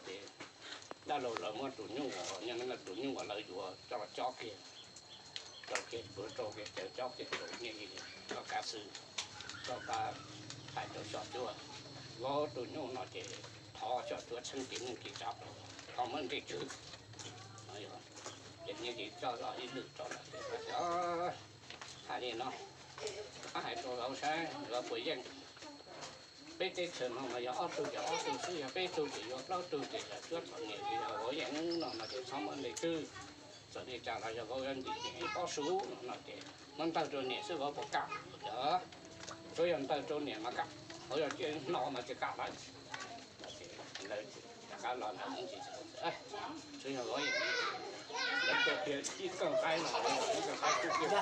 Ces dab laug lawv muab tus nyuj uas, tus nyuj uas lawv yuav coj los cob kiag, rau kiag pluav rau kiag cawv cob kiag rau Nyiaj Yig, coj kav xwb, coj kav hais rau Xyom Cuab, Vauv, tus nyuj no ces thov Xyom Cuab txheeb kev neej kev tsav, thov muab nqi tswv. Ces Nyiaj Yig coj los ib lwm rau lawm, hais li no, koj hais rau Vauv saib Vauv puas yeej. Peb teb chaws no mas yog ob tug ces ob tug xwb, yog peb tug ces yuav plaub tug ces Xyom Cuab txom nyem, yog Vauv yeej no no ces txhob muab nqi tswv. Txawm li cas los yog Vauv yuav ntim ces ib pob su no no ces muab ntawg rau niam xwb Vauv puas kam? Tsuav yog ntawg rau niam mas kam, Vauv yog cia hno mas tsis kam lawm. Lawv rov qab los ntawd, tsuav yog Vauv, lawv tuaj kiag ib koog qaib no, ib koog qaib kuj kiag,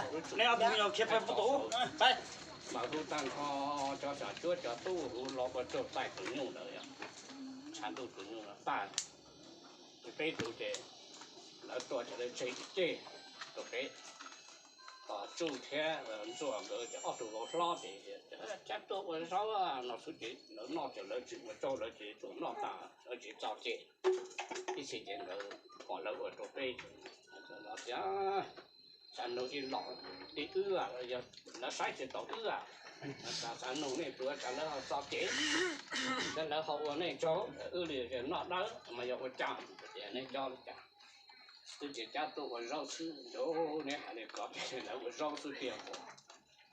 mas hu tag nrho cov Xyom Cuab cov tub hu los ua raug txais tus nyuj ntawd, tshav ntuj tus nyuj no tag. Peb tus ces lawv tuaj ces lawv tseg ib ceg rau peb. Tsuj thiab Ntxuam nkawd ces ob tug vauv hlob ces cab tuaj ua zaub no xwb ces lawv noj ces lawv tsis ua tsaug, lawv ces tsuas noj tas, lawv tsis txo ceg. Ib txhia ces nkawd pom lawv ua rau peb, lawv tias xav nug ib los tim wb, lawv saib tsis taus wb, xav nug nej tus tsam lawv ho txo ceg, thiab lawv ho ua nej tsaug, wb li noj dawb mas yog ua cas, tias nej cov li cas. Twb tsis cab tuaj ua zaub xwb, neb hais li ko ces lawv ua zaub xwb tiag.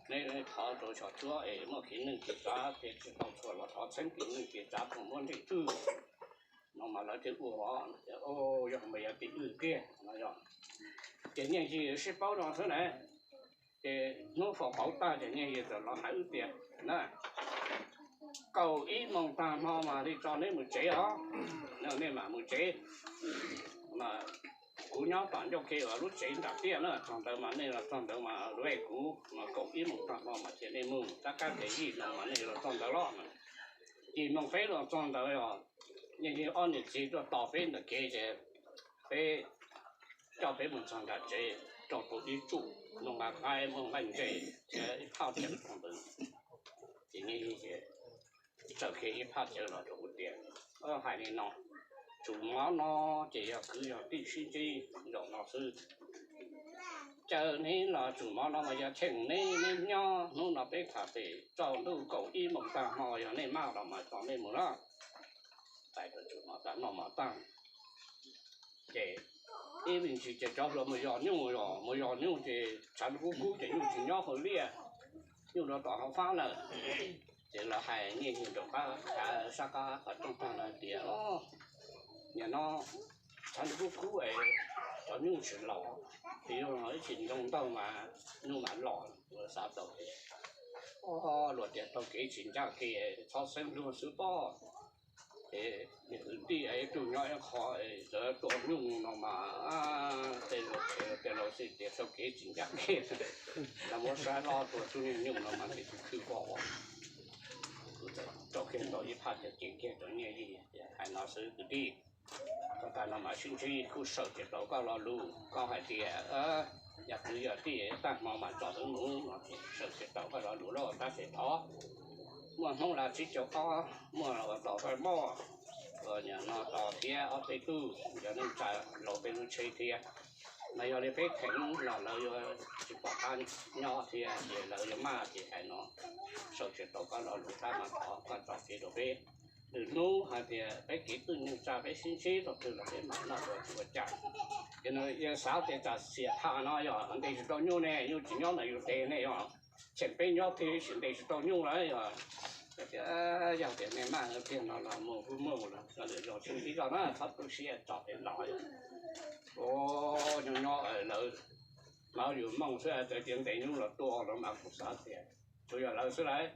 Neb thov rau Xyom Cuab es muaj kev neej kev tsav, ces tsis tau txhua los thov txheeb kev neej kev tsav, tau muab nqi tswv no mas lawv thiaj ua. Yog mas yog tim wb tiag no yog. Ces Nyiaj Yig sib paub no xwb na. Ces hnub faus pauv tag ces Nyiaj Yig txawm los hais wb tias na, kaum ib moos tag hmo mas li tso neb mus tsev os, nej mam mus tsev. Mas kuv nyob tom ncauj ke uas lub tsev nram tiaj na, txog ntawd mas nej los txog ntawd mas lub kuv, mas kaum ib moos tag hmo mas cia nej mus, tab kab tes yim moos mas nej los txog ntawd los. Yim moos peb los txog ntawd os, Nyiaj Yig ob niam txiv tuaj tos peb ntawm kev ces peb coj peb mus txog nram tsev, rau tus dib tsuj, muaj nqaij qaib, muaj nqaij ntses thiab ib phaj cawv txog ntawd. Ces Nyiaj Yig txawm khiav ib phaj cawv los rau kuv tias, hais li no, tsum mov no ces yog kwv yog tij sib ntsib zaum no xwb. Caw neb los tsum mov no mas yog cheem neb, neb nyob hnub no peb tham pem tsaus ntuj kaum ib moos tag hmo yog nej maj los mas tso nej mus na. Txais tsum mov tag noj mov tag. Ces ib me ntsis ces cov hluas mus yos nyuj, mus yos nyuj ces tshav kub kub ces nyuj tsis nyob hauv liaj, nyuj rau tom hauv fab lawm. Ces lawv hais Nyiaj Yig rau qab sab qab qhov rooj tag lawv tias, nim no tshav kub kub es cov nyuj tsis los, ces yog ib chim ntoo ntaug mas nyuj mam los, xav tau. Luag tias taug kev tsis ncaj kev, txhob xeeb luag xwb pob. Ces kwv tij ib tug nyob ib qho, txawm tua nyuj no mas tej laus, tej laus xij tias taug kev tsis ncaj kev, los muab saib loj tua tug nyuj no mas tes tus khwb voj. Kuv txawm rau kiag tau ib phaj cawv ceev kiag rau Nyiaj Yig, hais no xwb kwv tij. Txog tas no mas sib ntsib, kuj sawv tsis tau koj lo lus, koj hais tias yog kwv yog tij tag hmo mas tso wb mus no, sawv tsis tau koj lo lus lawm, tab sis thov muaj hnub los tsib caug ob muaj los tos koj moj, no tos thiab ob peb tug, yog neej tsa laus peb lub tsheb thiab. Mas yog li peb theem los lawv yuav tsis pom qab nyob thiab ces lawv yuav maj, ces hais no sawv tsis tau koj lo lus, tab mas thov koj tso kev rau peb. Lwm hnub hais tias peb kev twj neej tsa peb sib ntsib tau twg los peb mam noj ua cas. Ces nws xav tias tsam xiam tham no yog ntes tsis tau nyuj ne, nyuj tsis nyob ntawm yus tes ne, yog cheem peb nyob twg sim ntes tsis tau nyuj lawm. Yog tias nej maj tiag no los mus kuj mus los, lwm zaus sib ntsib tso na, txhob tu siab tso peb los. Nyob nyob lawv mas yus mooj xwb, txawm tias ntes nyuj los tua los mas kuv xav tias tsuas yog lawv xwb lauj.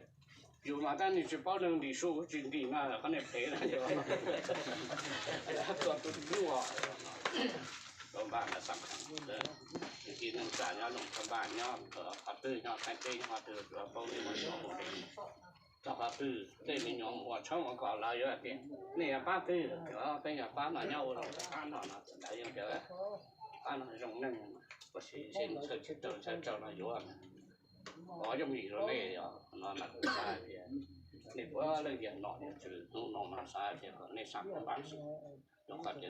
Yus mas tab nis tsis paub neeg ntim su tsis ntim mas qhov niag phem na, tua tus nyuj. Tau npaj mas xav, kwv tij neej tsa nyob Looj Thaj Npaj nyob qhov twg, nyob Thaib teb nyob qhov twg, tsuas paub nej mus xyuas mus txog qhov twg, tej me nyuam mus ua tshoob ua kos lawv yuav hais tias nej yog pab twg, peb yog pab no nyob ua Looj Thaj Npaj no no, lawv yeej tias pab no zoo neeg, ua si seb ntshaw tsis raug ntshaw raug no yuav. Ov yooj yim rau nej no mas kuv xav tias Nej puav leej tias nom niam txwv hnub no mas xav tias kom nej sab pab xwb, rau qhov tias